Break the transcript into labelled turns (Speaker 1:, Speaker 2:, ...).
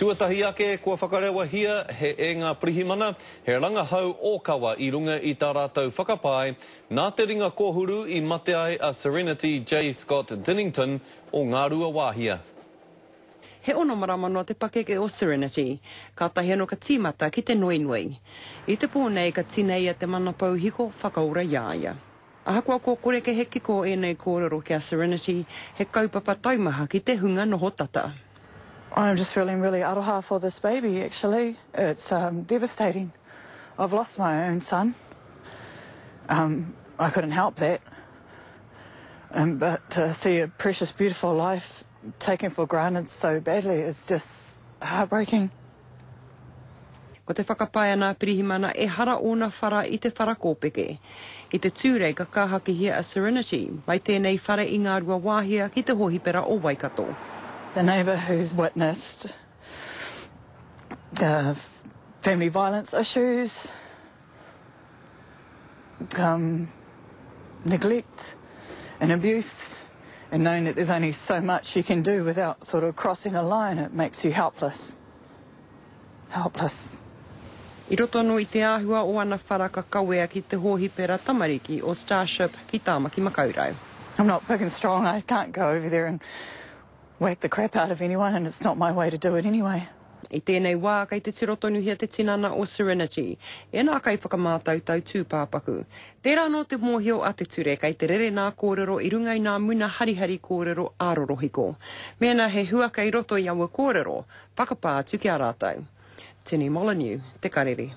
Speaker 1: Tuatahi ake kua whakarewahia he e ngā pirihimana he rangahau ōkawa i runga i tā rātou whakapae nā te ringa kōhuru i mate ai a Serenity J Scott Dinnington o Ngāruawāhia.
Speaker 2: He ono marama noa te pakeke o Serenity, kātahi anō ka tīmata ki te noinoi. I te pō nei ka tineia te manapou hiko whakaora i a ia. Ahakoa kua kore kē he kiko ēnei kōrero ki a Serenity, he kaupapa taumaha ki te hunga noho tata.
Speaker 3: I'm just feeling really aroha for this baby actually, it's devastating, I've lost my own son, um I couldn't help that, but to see a precious beautiful life taken for granted so badly is just heartbreaking.
Speaker 2: Ko te whakapae a nā pirihimana ehara ōna whara i te whara kōpeke. I te Tūrei ka kāhakihia a Serenity mai tēnei whare i Ngāruawāhia ki te hōhipera o Waikato.
Speaker 3: The neighbour who's witnessed the family violence issues, um, neglect and abuse and knowing that there's only so much you can do without sort of crossing a line, it makes you helpless. Helpless.
Speaker 2: I roto anō i te āhua o ana whara ka kawea ki te hōhipera tamariki o Starship ki Tāmaki Makaurau.
Speaker 3: I'm not big and strong, I can't go over there and whack the crap out of anyone and it's not my way to do it anyway.
Speaker 2: I tēnei wā kei te tiro tonuhia te tinana o Serenity e nā kaiwhakamātautau tūpāpaku. Tērā anō te mōhio a te ture kei te rere nā kōrero i runga i nā muna harihari kōrero ā-rorohiko. Mēnā he hua kei roto i aua kōrero, whakapā atu ki a rātou. Tini Molyneux, Te Karere.